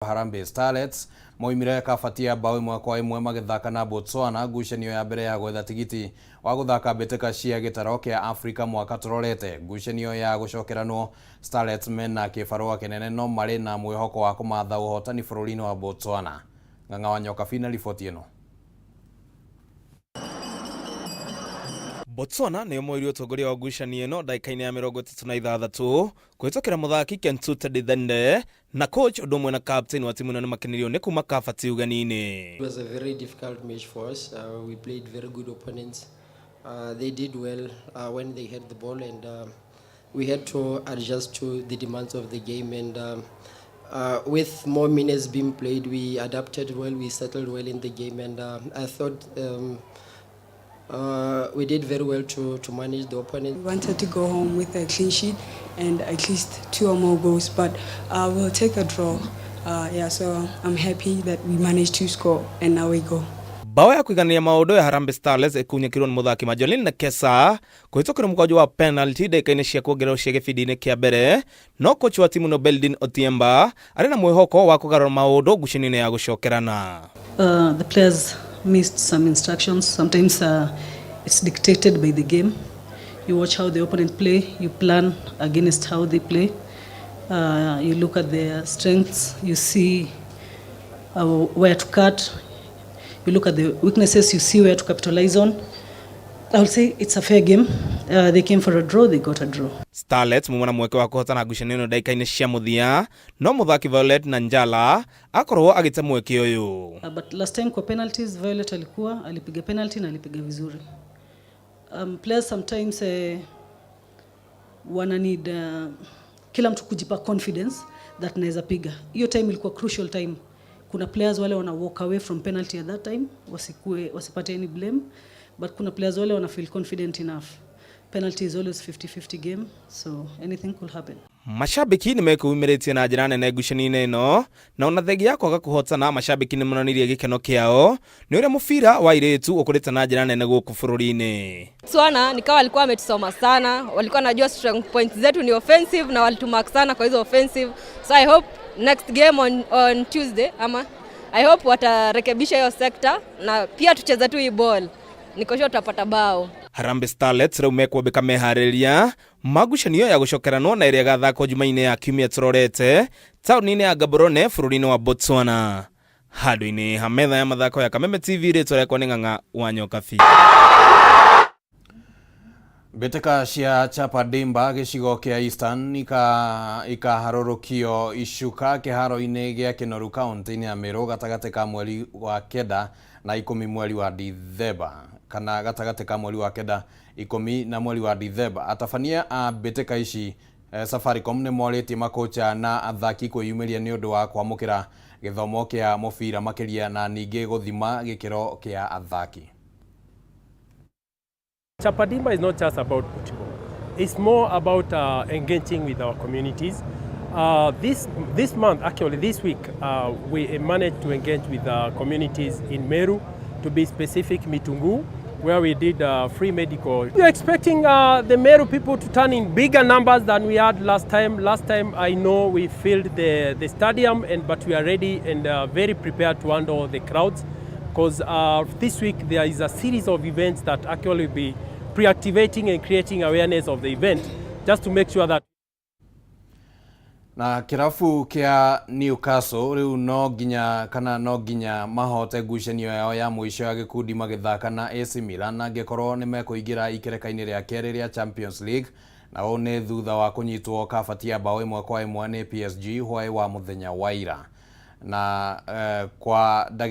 Harambee Starlets moimire kabati ya bao 1-1 magĩthaka na Botswana ngucanio ya mbere ya gwetha tigiti wa gũthaka mbĩtĩka cia gĩtaro kĩa Afrika mwaka tũrorete. Ngucanio ya gũcokeranwo, Starlets mena kĩbarũa kĩnene no marĩ na mwĩhoko wa kũmatha ũhotani bũrũri-inĩ wa Botswana. Ng'ang'a wa Nyokabi na riboti ĩno. Botswana nĩyo moire ũtongoria wa ngucanio ĩno ndagĩka-inĩ ya 36 kũhĩtũkĩra mũthaki Kentute Dithende, na coach ũndũ ũmwe na captain wa timu ĩno nĩmakenirio nĩ kuma kabati ũgeni-inĩ. It was a very difficult match for us. We played very good opponents. They did well when they had the ball, and we had to adjust to the demands of the game. And with more minutes being played, we adapted well, we settled well in the game, and I thought we did very well to manage the opponent. We wanted to go home with a clean sheet and at least two or more goals, but we'll take a draw. Yeah, so I'm happy that we managed to score and now we go. Bao ya kũiganania maũndũ ya Harambee Starlets ĩkunyĩkirwo nĩ mũthaki Majolin Nekesa kũhĩtũkĩra mũkwaju wa penalty ndagĩka-inĩ cia kuongererwo cia gĩbindi-inĩ kĩa mbere, no coach wa timu no Beldin Otiemba arĩ na mwĩhoko wa kũgarũra maũndũ ngucanio-inĩ ya gũcokerana. The players missed some instructions. Sometimes it's dictated by the game. You watch how the opponent play, you plan against how they play. You look at their strengths, you see where to cut. You look at the weaknesses, you see where to capitalize on. I would say it's a fair game. They came for a draw, they got a draw. Starlets muma na mweke wa kũhotana ngucanio ĩno ndagĩka-inĩ cia mũthia, no mũthaki Violet Nanjala akorwo agĩte mweke ũyũ. But last time kwa penalties, Violet alikuwa alipiga penalty na alipiga vizuri. Players sometimes wana need kila mtu kujipa confidence that naweza piga. Hiyo time ilikuwa crucial time. Kuna players wale wana walk away from penalty at that time, wasikue wasipate any blame, but kuna players wale wana feel confident enough. Penalty is always 50-50 game, so anything could happen. Macambĩki nĩ mekwĩyumĩrĩtie na njĩra nene ngucanio-inĩ ĩno, na ona thengia ya kwaga kũhotana, macambĩki nĩ monanirie gĩkeno kĩao nĩ ũrĩa mũbira wa airĩtu ũkũrĩte na njĩra nene gũkũ bũrũri-inĩ. Botswana nikawa walikuwa wametusoma sana, walikuwa wanajua strong points zetu ni offensive na walitumark sana kwa hizo offensive. So I hope next game on Tuesday ama I hope watarekebisha hiyo sector na pia tucheze tu hii ball. Niko sure tutapata bao. Harambee Starlets rĩu mekwambĩka meharĩria ma ngucanio ya gũcokeranwo na ĩrĩa ĩgathakwo Jumaine ya kiumia tũrorete taũni-inĩ ya Gaborone bũrũri-inĩ wa Botswana. Handũ-inĩ ha metha ya mathako ya Kameme TV, rĩtwa rĩakwa nĩ Ng'ang'a wa Nyokabi. Mbĩtĩka cia Chapa Dimba gĩcigo kĩa Eastern ikaharũrũkio icuka kĩharo-inĩ gĩa Kĩnoru kaunti-inĩ ya Meru gatagatĩ ka mweri wa 9 na 10 mweri wa Dithemba, kana gatagatĩ ka mweri wa 9, 10 na mweri wa Dithemba. Atabania a mbĩtĩka ici Safaricom nĩ morĩtie makocha na athaki kwĩyumĩria nĩ ũndũ wa kwamũkĩra gĩthomo kĩa mũbira makĩria na ningĩ gũthima gĩkĩro kĩa athaki. Chapadimba is not just about football. It's more about engaging with our communities. This month, actually this week, we managed to engage with communities in Meru, to be specific, Mitungu, where we did free medical. We are expecting the Meru people to turn in bigger numbers than we had last time. Last time, I know we filled the stadium, but we are ready and very prepared to handle the crowds, because this week there is a series of events that actually will be pre-activating and creating awareness of the event, just to make sure that Na kĩrabu kĩa Newcastle rĩu no nginya kana no nginya mahote ngucanio yao ya mũico ya gĩkundi magĩthaka na AC Milan angĩkorwo nĩ mekũingĩra ikereka-inĩ rĩa kerĩ rĩa Champions League, na ũũ nĩ thutha wa kũnyitwo kabati ya bao 1-1 nĩ PSG hwaĩ wa mũthenya wa ira na kwa ndagĩka